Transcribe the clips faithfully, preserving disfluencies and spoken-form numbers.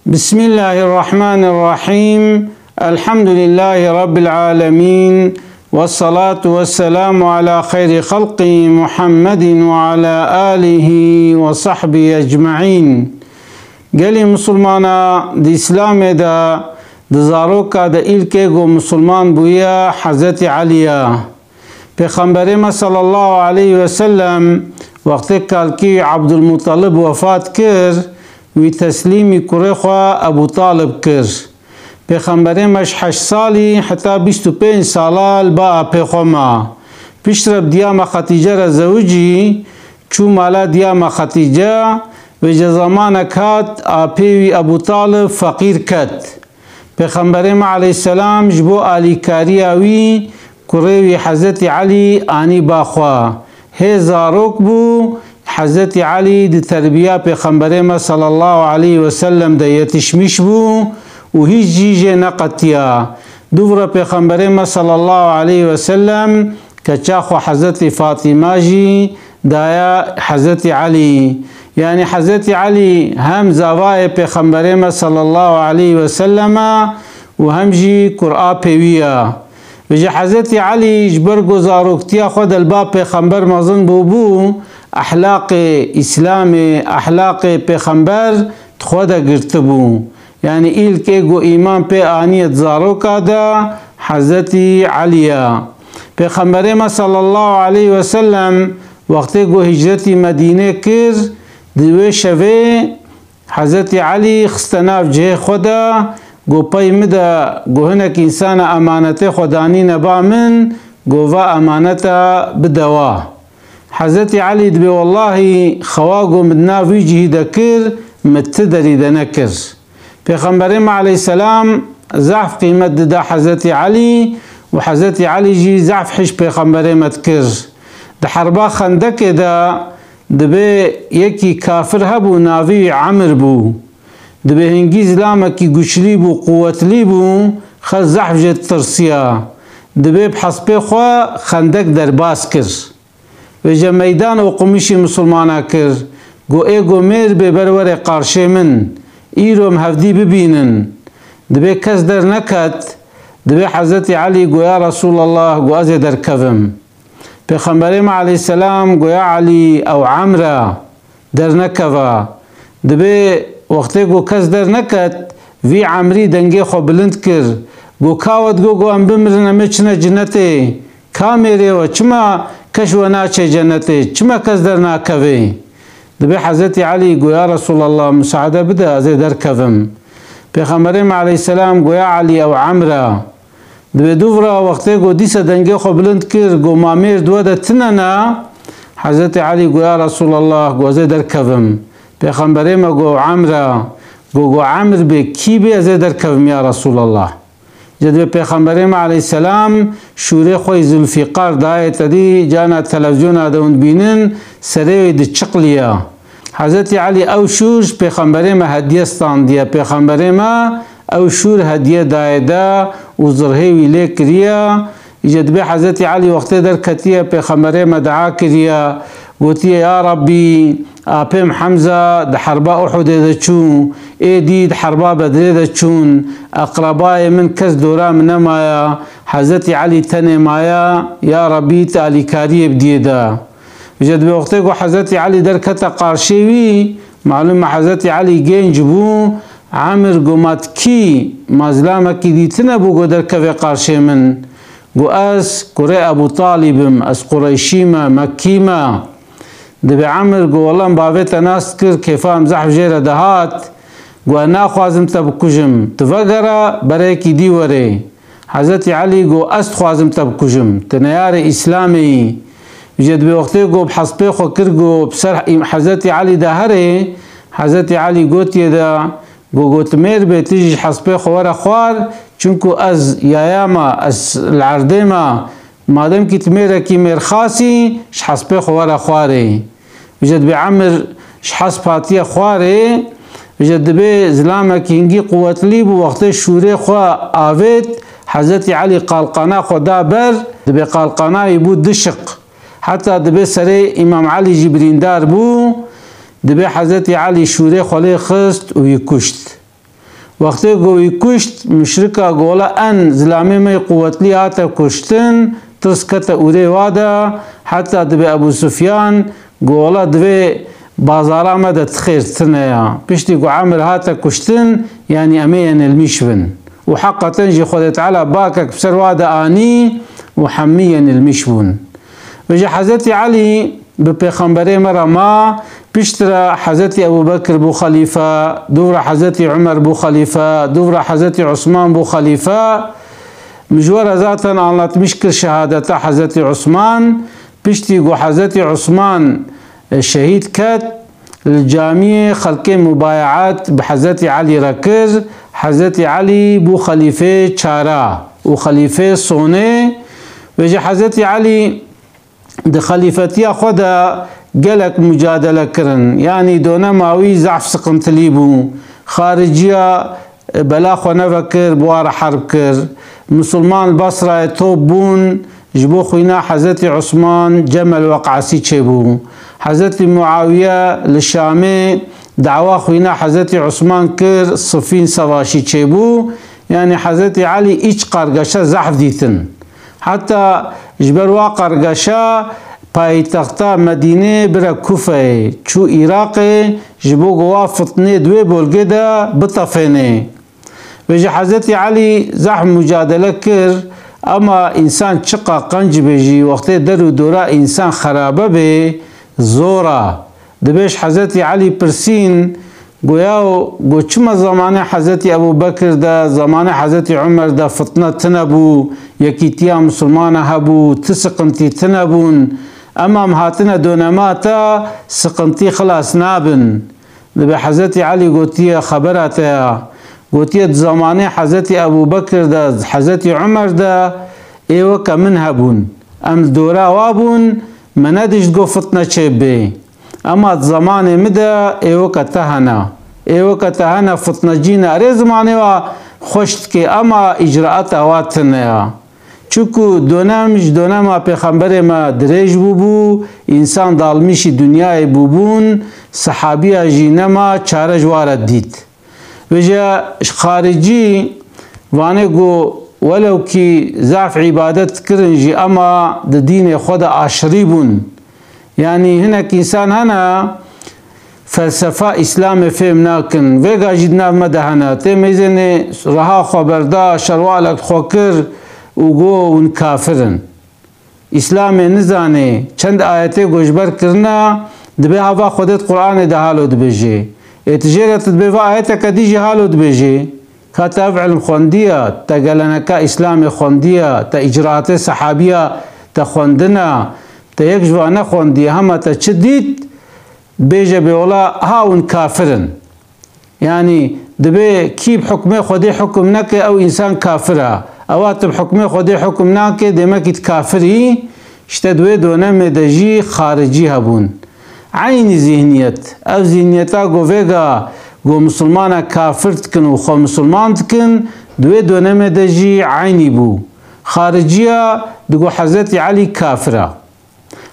Bismillahirrahmanirrahim. Elhamdülillahi Rabbil alemin. Vessalatu vesselamu ala hayri halqi Muhammedin ve ala alihi ve sahbihi ecmaîn. Gelî misilmana di Îslamê de, di zaroka de îlkê ku misilman bûye Hezretî Elî ye. Pêxemberê me sallallahu aleyhi ve sellem wextê kalkî wî Abdulmuttalib wefat kir, wî teslîmî kurê xwe Ebû Talib kir. Pêxemberê me ji heşt salî heta bîst û pênc sala li ba apê xwe ma. Piştre bi diya me Xetîce re zewicî, çû mala diya me Xetîce, vêce zemanek hat apê wî Ebû Talib feqîr ket. Pêxemberê me aleyhisselam ji bo alîkariya wî kurê wî Hezretî Elî anî ba xwe. Hê zarok bû, Hezretî Elî di terbiya Pêxemberê me sallallahu aleyhi ve sellem de yetişmiş bû û hîç jî jê neqetiya. Dûvre Pêxemberê me sallallahu aleyhi ve sellem keça xwe Hezretî Fatîma jî daya Hezretî Elî. Yanî Hezretî Elî hem zavayê Pêxemberê me sallallahu aleyhi ve sellem e û hem jî kurapê wî ye. Vêce Hezretî Elî ji ber ku zaroktiya xwe de li ba Pêxember mezin bûbû, ehlaqê Îslamê, ehlaqê Pêxember di xwe de girtibû. Yanî îlkê ku îman pê aniye di zaroka de Hezretî Elî ye. Pêxemberê me sallallahu aleyhi ve sellem wextê ku hicretî Medînê kir, di wê şevê Hezretî Elî xiste nav cihê xwe de, got, pey min de, got, hinek însana emanetê xwe danîne ba min, got, va emaneta bide wa. Hezretî Elî dibê, wellahî xewa got min di nav wî cihî de kir, min ti derî de nekir. Pêxemberê me aleyhisselam zehf qîmet dida Hezretî Elî û Hezretî Elî jî zehf hişk Pêxemberê me dikir. Di herba Xendekê de dibê yekî kafir hebû, navî wî Emir bû. Dibê hingî zilamekî guçlî bû, quwetlî bû, xelk zehf jê ditirsiya. Dibê bi hespê xwe Xendek derbas kir. Vêce meydan û qumîşî misilmana kir. Got, ê got mêr bê ber were qarşê min. Îro em hevdî bibînin. Dibê kes derneket. Dibê Hezretî Elî got, ya Resûlallah, got ez ê derkevim. Pêxemberê me aleyhisselam got, ya Elî, ew Emr e, dernekeve. Dibê wextê ku kes derneket, vî Emrî dengê xwe bilind kir. Got, ka we digot, got em bimirin, em ê çine cinetê. Ka mêrê we, çima keş we naçe cenetê? Çima kes dernakevê? Dibê Hezretî Elî got, ya Resûlallah, misaade bide, ez ê derkevim. Pêxemberê me aleyhisselam got, ya Elî, ew Emr e. Dibê dûvra wextê ku dîsa dengê xwe bilind kir, got, ma mêr di we de tine ne? Hezretî Elî got, ya Resûlallah, got ez ê derkevim. Pêxemberê me got, ew Emr e. Got, got Emr bê, kî bê, ez ê derkevim ya Resûlallah. Ji dibê Pêxemberê me aleyhisselam şûrê xwe yî Zulfîqar dayê te dî, cana televîzyona de hûn dibînin, serê wê diçiqliya. Hezretî Elî ew şûr ji Pêxemberê me hediye standiye. Pêxemberê me ew şûr hediye dayê de û zirhê wî lê kiriye. Îca dibê Hezretî Elî wextê derketiye, Pêxemberê me dua kiriye, gotiye, ya Rebbî, apêm Hemza di herba Uhudê de çû, ê dî di herba Bedrê de çûn, eqrebayê min kes dora min nemaya, Hezretî Elî tenê maya, ya Rebbî, tu alîkariyê bidiyê de. Ji dibê wextê ku Hezretî Elî derkete qarşê wî, malûm e Hezretî Elî gênc bû, Emir got, ma tu kî, ma zilamekî dîtine bû ku derkevê qarşê min? Got, ez kurê Ebû Talîb im, ez Qureyşî me, Mekkî me. Dibê Emir got, wela em bavê te nas dikir, kêfa em zehf jê re dihat. Got, ez naxwazim te bikujim, tu vegere, bereyekî dî werê. Hezretî Elî got, ez dixwazim te bikujim, tu neyarê Îslamê yî. Ji dibê wextê got bi hespê xwe kir, got bi ser Hezretî Elî de herê, Hezretî Elî gotiye de, got, got mêr bê, tu jî ji hespê xwe were xwar, çunku ez yaya me, ez li erdê me, madem kî tu mêrekî mêrxasî, ji hespê xwe were xwarê. Ji dibê Emir ji hesp hatiye xwarê, ji dibê zilamekî hingî quwetlî bû, wextê şûrê xwe avêt, Hezretî Elî qalqana xwe da ber, dibê qalqana wî bû du şiq. Heta dibê serê Îmam Elî jî birîndar bû, dibê Hezretî Elî şûrê xwe lê xist û wî kuşt. Wextê ku wî kuşt, muşrika gola en zilamê me yê quwetlî hate kuştin, tirs kete ûrê wa de, heta dibê Ebû Sufyan gola divê bazara me de ti xêr tine ya. Piştî ku Emir hate kuştin, yanî em ê yenilmîş bin. Û heqeten jî Xwedê Teala bakek bi ser wa de anî û hemî yenilmîş bûn. Vêje Hezretî Elî bi Pêxemberê me re ma, piştre Hezretî Ebû Bekir bû xelîfe, dûvre Hezretî Umer bû xelîfe, dûvre Hezretî Osman bû xelîfe. Min ji we re zaten anlatmîş kir şehadeta Hezretî Osman. Piştî ku Hezretî Osman, e, şehîd ket, li camiyê xelkê mubayeat bi Hezretî Elî re kir. Hezretî Elî bû xelîfê çara û xelîfê sonê. Vêje Hezretî Elî di xelîfetiya xwe de gelek mucadele kirin. Yanî donema wî zehf siqintilî bû. Xariciya bela xwe nevekir, bi wa re herb kir. Misilman li Basrayê top bûn, ji bo xwîna Hezretî Osman Cemel weqasî çêbû. Hezretî Muawiye li Şamê dawa xwîna Hezretî Osman kir, Sifîn sevaşî çêbû. Yanî Hezretî Elî îç qargeşe zehf dîtin. Heta ji ber wa qargeşa paytexta Medînê bire Kufeyê, çû Iraqê, ji bo ku wa fitnê di wê bolgê de bitefênê. Vêje Hezretî Elî zehf mucadele kir, ema însan çiqa qenc be jî, wextê der û dora însan xerabe bê, zor a. Dibêj Hezretî Elî pirsîn, Goya û got, çima zamanê Hezretî Ebû Bekir de, zamanê Hezretî Umer de fitne tine bû, yekîtiya misilmana hebû, ti siqintî tine bûn. Ema em hatine donema te, siqintî xilas nabin. Dibê Hezretî Elî gotiye, xebera te ya. Gotiye, di zamanê Hezretî Ebû Bekir de, Hezretî Umer de ê weke min hebûn. Em li dora wa bûn, me nedîşt got fitne çêbê. Ema di zemanê min de ê weke te hene. Ê weke te hene fitnecî ne. Erê zimanê wa xweş dike, ema îcraata wa tune ya. Çunku donem ji donema pêxemberê me dirêj bûbû, însan dalmîşî dinyayê bûbûn, sehabiya jî nema çare ji wa re dît. Vêje xaricî vanê ku welewkî zaf îbadet kirin jî ema di dînê xwe de aşirî bûn. Yanî hinek însan hene felsefa Îslamê fêm nakin. Vêga jî di nav me de hene. Tê mêzênê reha xwe berda, şerwalek xwe kir û got hûn kafir in. Îslamê nizanê, çend ayetê ku ji ber kirina, dibê hava Xwedê di Qur'anê de halo dibêjê. Ê tu jê re tu dibê va ayeteke dî jî halo dibêjê. Ka te ev ilm xwendiya, te geleneka Îslamê xwendiya, te îcraatê sehabiya te xwendina, te yek ji van nexwendiye, hema te çi dît, bêje bê wela ha hûn kafir in. Yanî dibê kî bi hukmê Xwedê hukum neke, ew însan kafir e. Ewa tu bi hukmê Xwedê hukum nake, demekî tu kafir î. Îşte di wê donemê de jî xaricî hebûn. Eynî zîhniyet. Ev zîhniyeta ku vêga ku misilmana kafir dikin û xwe misilman dikin, di wê donemê de jî eynî bû. Xariciya digo Hezretî Elî kafir e.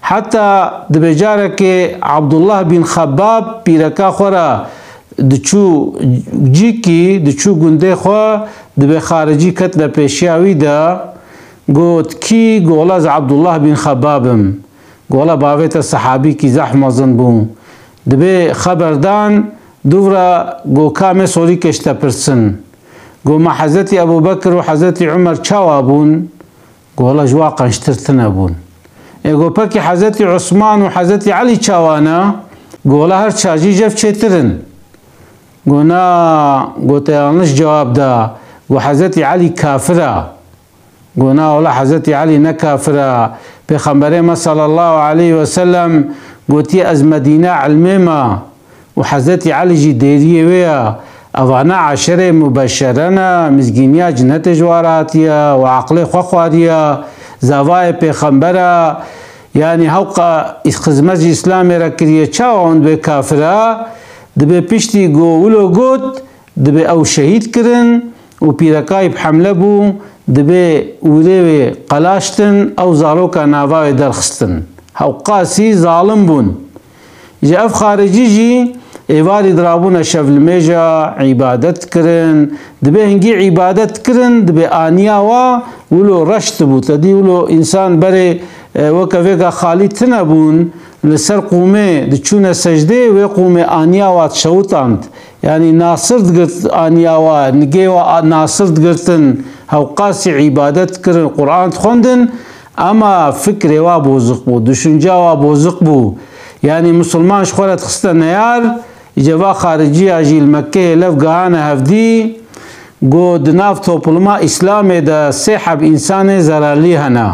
Heta dibê carekê Abdullah bin Xebbab pîreka xwe re diçû cîkî, diçû gundê xwe, dibê xaricî ketine pêşiya wî de, got, kî? Got, wela ez Abdullah bin Xebbab im. Got, wela bavê te sehabîkî zehf mezin bû. Dibê xeber dan, dûv re got, ka em ê sorîkê ji te pirsin. Got, ma Hezretî Ebû Bekir û Hezretî Umer çawa bûn? Got, wela ji wa qençtir tune bûn. Ê got, pekî Hezretî Osman û Hezretî Elî çawa ne? Got, wela her çar jî ji hev çêtir in. Got, na, got, te yanlış cewab da. Got, Hezretî Elî kafir e. Got, na, wela Hezretî Elî ne kafir e. Pêxemberê me sallallahu aleyhi ve sellem gotiye, ez Medîne ilmê me. Û Hezretî Elî jî dêriyê wê ye. Evane eşerê mubeşere ne, mizgîniya cinetê ji wa re hatiye, û eqlê xwe xwariye, zavayê pêxember e. Yanî hewqa xizmet ji Îslamê re kiriye, çawa hûn dibê kafir e? Dibê piştî ku wilo got, dibê ew şehîd kirin û pîrekayî bi hemle bû, dibê ûrê wê qelaştin, ew zaroka nava wê derxistin. Hewqasî zalim bûn. Ji ev xaricî jî Êvarî dirabûne şevlimêja îbadet kirin. Dibê hingî îbadet kirin, dibê aniya wa wilo reş dibû. Te dî wilo însan berê, e, weke vêga xalî tine bûn, li ser qûmê diçûne secdê, wê qûmê aniya wa dişewitand. Yanî nasir digirt aniya wa, nigê wa a-, nasir digirtin, hewqasî îbadet kirin, Quran dixwendin, ema fikrê wa bozik bû, düşünca wa bozik bû. Yanî misilman ji xwe re dixiste neyar, îca va xariciya jî li Mekkeyê lev gihane hevdî, got, di nav topluma Îslamê de sê heb însanê zerarlî hene.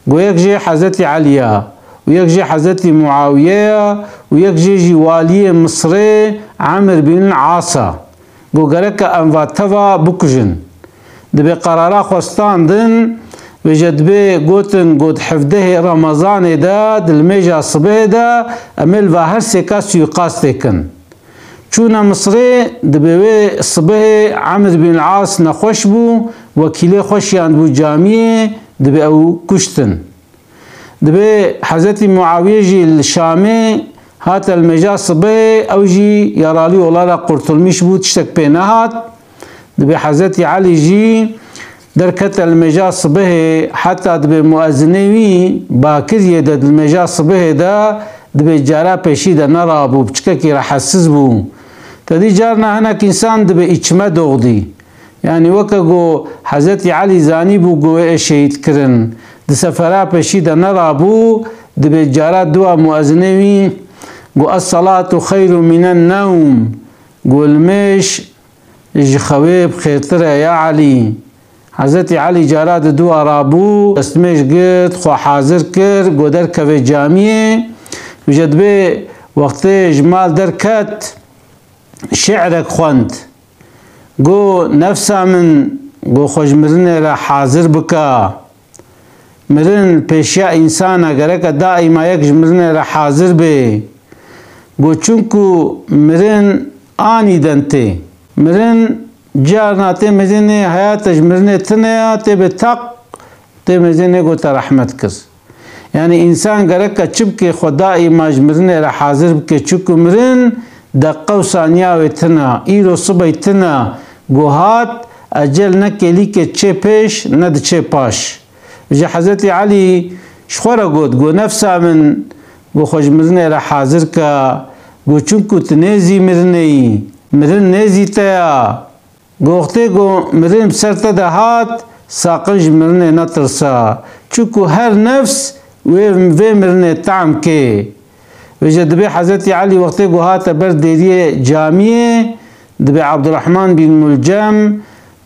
Got, yek jê Hezretî Elî ye û yek jê Hezretî Muawiye ye û yek jê jî waliyê Misirê Emir bin As e. Got, gereke em va teva bikujin. Dibê qerara xwe standin, vêje dibê gotin, got, hevdehê Remezanê de, di limêja sibehê de, em ê li va her sêka suîqastê kin. Çûne Misirê, dibê wê sibehê Emir bin As nexweş bû, wekîlê xwe şiyandibû camiyê, dibê ew kuştin. Dibê Hezretî Muawiyê jî li Şamê hate limêja sibehê, ew jî yaralî ola re qurtulmîş bû, tiştek pê nehat. Dibê Hezretî Elî jî derkete limêja sibehê, heta dibê muezinê wî bakiriyê de di limêja sibehê de dibê cara pêşî de nerabû, piçikekî rehetsiz bû. Te dî carna hinek însan dibê îçime doxdî. Yanî weke ku Hezretî Elî zanîbû ku wê ê şehîd kirin, di sefera pêşî de nerabû, dibê cara dua muezinê wî got, "Es-salatu xeyrun minen newm." Got, "Limêj ji xewê bi xêrtir e, ya Elî." Hezretî Elî cara di dua rabû, destmêj girt, xwe hazir kir, got, "Derkeve camiyê." Vêje dibê wextê ji mal derket, şi'rek xwend. Got, "Nefsa min, got, xwe ji mirinê re hazir bike. Mirin pêşiya însan e, gereke daîma yek ji mirinê re hazir bê." Got, "Çunku mirin anîden tê. Mirin carna tê mêzênê heyata ji mirinê tune ya, tê bê taq, tê mêzênê got te rehmet kir." Yanî însan gereke çi bike, xwe daîma ji mirinê re hazir bike. Çunku mirin deqe û saniya wê tune, îro sibey tune, ku hat, ecel ne kêlîke çê pêş, ne diçê paş. Ji Hezretî Elî ji xwe re got, got, "Nefsa min, got, xwe ji mirinê re hazir ke, got, çunku tu nêzî mirinê yî, mirin nêzî te ya." Got, wextê ku mirin bi ser te de hat, saqin ji mirinê netirse. Çunku her nefs wê, vê mirinê tehm kê. Vêje dibê Hezretî Elî wextê ku hate ber dêriyê camiyê, dibê Abdurrahman bin Mulcem,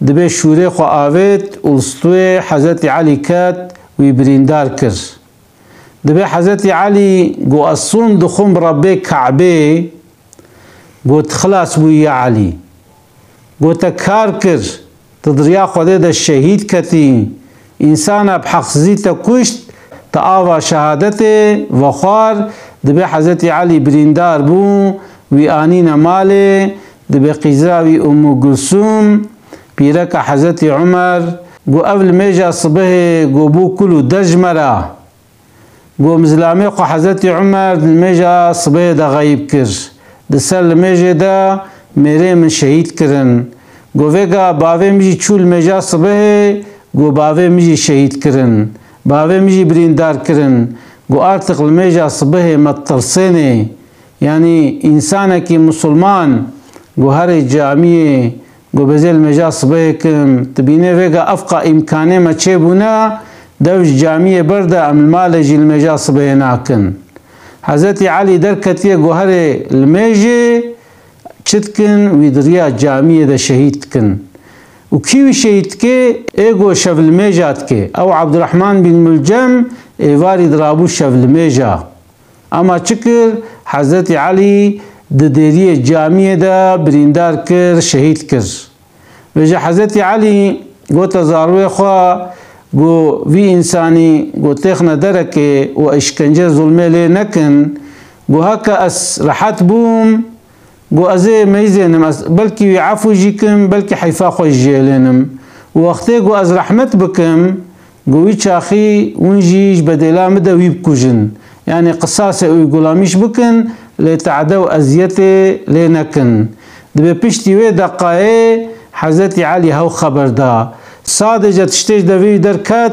dibê şûrê xwe avêt û li stûyê Hezretî Elî ket, wî birîndar kir. Dibê Hezretî Elî got, "Ez sond dixwim bi Rebbê Kabê." Got, "Xilas bûyî ya Elî. Got, te kar kir, tu di riya Xwedê de şehîd ketî. Însana bi heqsizî te kuşt, te ava şehadetê vexwar." Dibê Hezretî Elî birîndar bû, wî anîne malê, dibê qîzira wî Ummu Gulsum, pîreka Hezretî Umer, got, "Ev limêja sibehê, got, bû kul û der ji me re." Got, "Min zilamê xwe Hezretî Umer di limêja sibehê de xeyib kir. Di ser limêjê de mêrê min şehîd kirin." Got, "Vêga bavê min jî çû limêja sibehê, got, bavê min jî şehîd kirin. Bavê min jî birîndar kirin." Got, "Artiq limêja sibehê me ditirsênê." Yanî însanekî misilman, got, "Herê camiyê, got, bezê limêja sibehê kim." Dibînê vêga evqa îmkanê me çêbûne, dev ji camiyê berde, em li malê jî limêja sibehê nakin. Hezretî Elî derketiye, got, "Herê limêjê çi dikin, wî di riya camiyê de şehîd dikin." Û kî wî şehîd dike? Ê got şevlimêja dike. Ew Abdurrahman bin Mulcem êvarî dirabû şevlimêja. Ema çi kir? Hezretî Elî di dêriyê camiyê de birîndar kir, şehîd kir. Vêje Hezretî Elî gote zarwê xwe, got, "Vî însanî, got, têxine derekê û îşkence zulmê lê nekin. Got, heke ez rehet bûm, got, ez ê meyzênim, ez belkî wî efû jî kim, belkî heyfa xwe jî jêlênim. Û wextê got ez rehmet bikim, got wî çaxî hûn jî ji bedêla min de wî bikujin. Yanî qisasê uygulamiş bikin, lê te'de û eziyetê lê nekin. Dibe piştî wê deqayê Hezretî Elî hew xeber da. Sadece tiştê ji devê wî derket,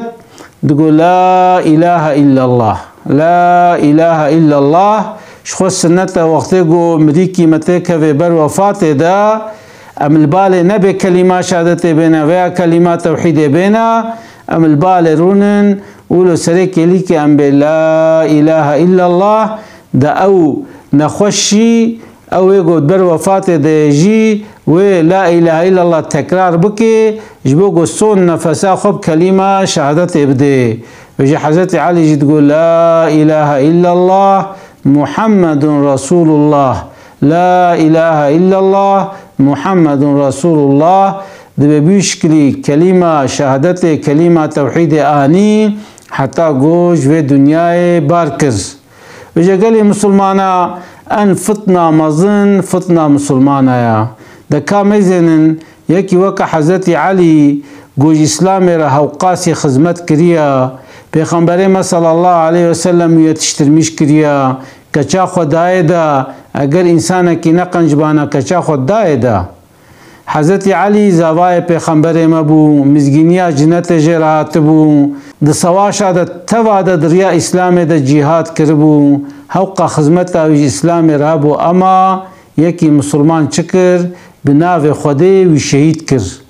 digo, "La ilahe illallah. La ilahe illallah." Ji xwe sinnet e wextê ku mirîkî me têkeve ber wefatê de, em li balê nebê kelîma şehadetê bêne veya kelîma tewhîdê bêne, em li balê rûnin û li serê kêlîkê em bê "La ilahe illallah", de ew nexweş jî, ew ê ku ber wefatê de ye jî, wê "La ilahe illallah" tekrar bike, ji bo ku son nefesa xwe bi kelîma şehadetê bidê. Wê jî Hezretî Elî jî digo, "La ilahe illallah, Muhammedun Resulullah. La ilahe illallah, Muhammedun Resulullah." Dibe bî şikilî kelîma şehadetê, kelîma tewhîdê anî, heta ku ji vê dinyayê bar kir. Vêce gelê misilmana en fitna mezin, fitna misilmana ya. De ka meyzênin, yekî weke Hezretî Elî, ku ji Îslamê re hewqasî xizmet kiriya, Pêxemberê me sallallahu aleyhi ve sellem yetiştirmiş kiriya, keça xwe dayê de, eger însanekî neqencibana keça xwe dayê de. Hezretî Elî zavayê Pêxemberê me bû, mizgîniya cinetê jê re hatibû, di sewaşa de teva de di riya Îslamê de cîhad kiribû, hewqa xizmeta wî ji Îslamê re hebû, ema yekî misilman çi kir? Bi navê Xwedê wî şehîd kir.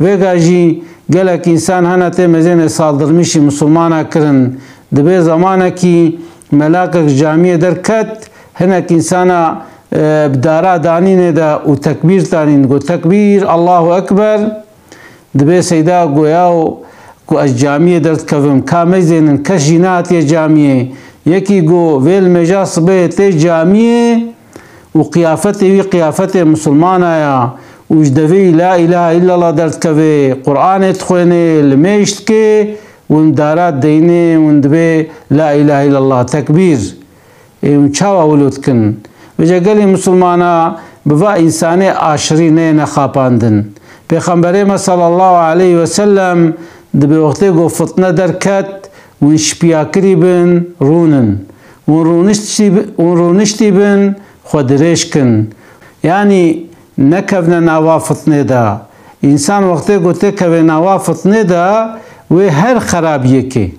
Vêga jî gelek însan hene tê mezênê saldırmişî misilmana kirin. Dibê zemanekî melakek ji camiyê derket, hinek însana, e, bi dara danînê de û tekbîr tanîn, got, "Tekbîr, Allahu Ekber." Dibê seyda goya û ku ez camiyê derdikevim, ka meyzênin, kes jî nehatiye camiyê. Yekî got, "Vê li mêja sibê tê camiyê." û qiyafetê wî qiyafetê misilmana ya û ji devê wî la ilahe illallah derdikeve, Qur'anê dixwêne, limêj dike, hûn dara deyne, hûn dibê la ilahe illallah, tekbîr. Ê hûn çawa wilo dikin? Vêca gelê misilmana bi va însanê aşirî neyêne xapandin. Pêxemberê me sallallahu aleyhi ve sellem dibê wextê ku fitne derket, hûn şipiyakirî bin, rûnin. Hûn rûniştî bi-, hûn rûniştî bin, xwe dirêj kin. Yanî nekevne nava fitnê de. Însan wextê ku têkeve nava fitnê de, wê her xerabiyê kê.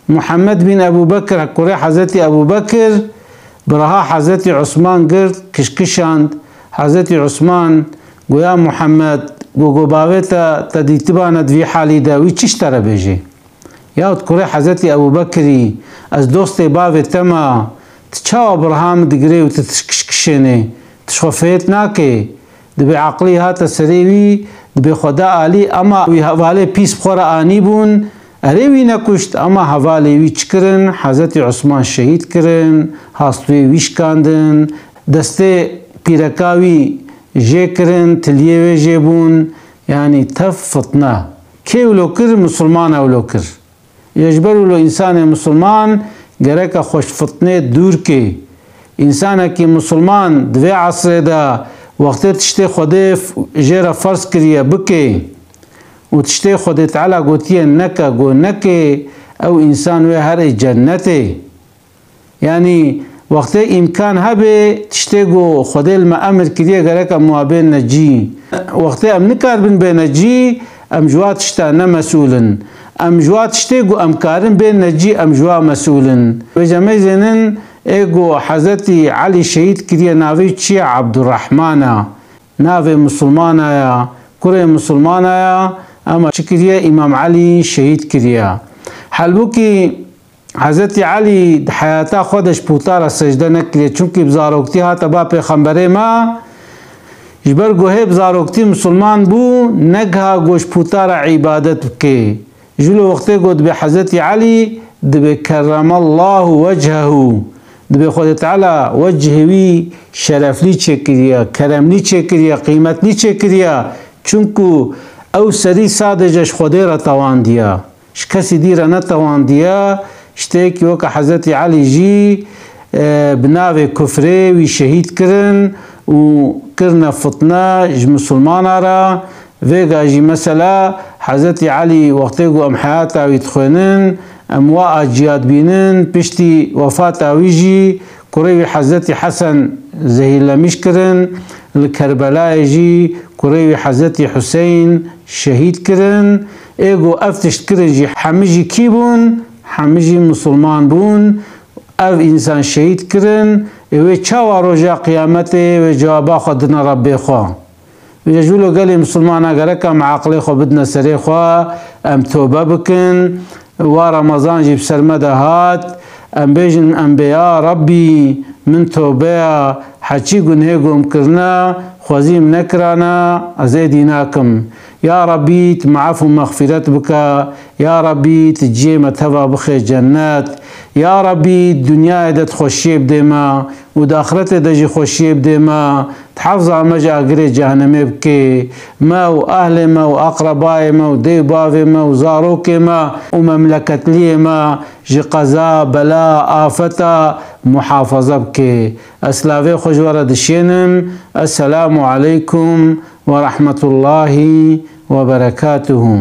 Muhammed bin Ebû Bekir, kurê Hezretî Ebû Bekir, bi reha Hezretî Usman girt, kişkişand. Hezretî Usman goya, "Muhammed, gogo bavê te, te dîtibane di vî halî de, wî çi ji te re bêjê?" Yahut kurê Hezretî Ebû Bekirî, "Ez dostê bavê te me, tu çawa bi reha min digirê û tu tişkişkişênê? Tu ji xwe fêt nakê?" Dibê eqlî hate serê wî, dibê xwe da alî, ema wî hevalê pîs bi xwe re anîbûn, erê wî nekuşt, ema hevalê wî çi kirin? Hezretî Usman şehîd kirin, hastûyê wî şikandin, destê pîreka wî jê kirin, tiliyê wê jê bûn. Yanî tev fitne. Kê wilo kir? Misilmana wilo kir. Ya ji ber wilo însanê misilman gereke xwe ji fitnê dûr kê. Însanekî misilman di vê esrê de wextê tiştê Xwedê f-, jê re ferz kiriye bikê û tiştê Xwedê Teala gotiye neke, got nekê, ew însan wê herê cennetê. Yanî wextê îmkan hebe tiştê ku Xwedê li me emir kiriye gerek em wa bêne cî. Wextê em nikarbin bêne cî, em ji wa tişta ne mesûl in. Em ji wa tiştê ku em karin bêne cî, em ji wa mesûl in. Vêca meyzênin ê ku Hezretî Elî şehîd kiriye navê çi ye? Ebdurrehman e. Navê misilmana ya, kurê misilmana ya, ema çi kiriye? Îmam Elî şehîd kiriye. Halbûkî Hezretî Elî di heyata xwe de ji pûta re secde nekiriye, çunkî bi zaroktî hate ba pêxemberê me. Ji ber ku hê bi zaroktî misilman bû, negiha ku ji pûta re îbadet bike. Ji lo wextê ku dibê Hezretî Elî, dibê kerremallahu wechehu. Dibê Xwedê Teala wechê wî şereflî çêkiriye, keremlî çêkiriye, qîmetlî çêkiriye. Çunku ew serî sadece ji Xwedê re tewandiye. Ji kesî dî re netewandiye, ji têkî weke Hezretî Elî jî, e, bi navê kufrê wî şehîd kirin û kirine fitne ji misilmana re. Vêga jî mesela Hezretî Elî wextê ku em heyata wî dixwênin, em wa a ciya dibînin, piştî wefata wî jî Kurê wî Hezretî Hesen zehîrlemîş kirin, li Kerbelayê jî kurê wî Hezretî Huseyn şehîd kirin. Ê ku ev tişt kirin jî hemî jî kî bûn? Hemî jî misilman bûn. Ev însan şehîd kirin, ê wê çawa roja qiyametê wê cewaba xwe dine Rebbê xwe? Vêca ji wilo gelê misilmana gerek em aqilê xwe bidine serê xwe, em tobe bikin. Wa Remezan jî bi ser me de hat, em bêjin, em bê, ya Rebbî, min tobeya heçî gunhê ku em kirine, xwezî min nekirana, ez êdî nakim. Ya Rebbî, tu me efû mexfîret bike, ya Rebbî, tu cihê me teva bixê cennet. Ya Rebbî, dinyayê de tu xweşiyê bidê me û di axretê de jî xweşiyê bidê me. Di hefza me ji agirê cehenemê bikê. Me û ehlê me û aqrebayê me û dê û bavê me û zarokê me û memleketliyê me ji qeza, bela, afeta muhafaza bikê. Ez silavê xwe ji we re dişênim. Esselamu aleykum ve rahmetullahi ve berekatuhu.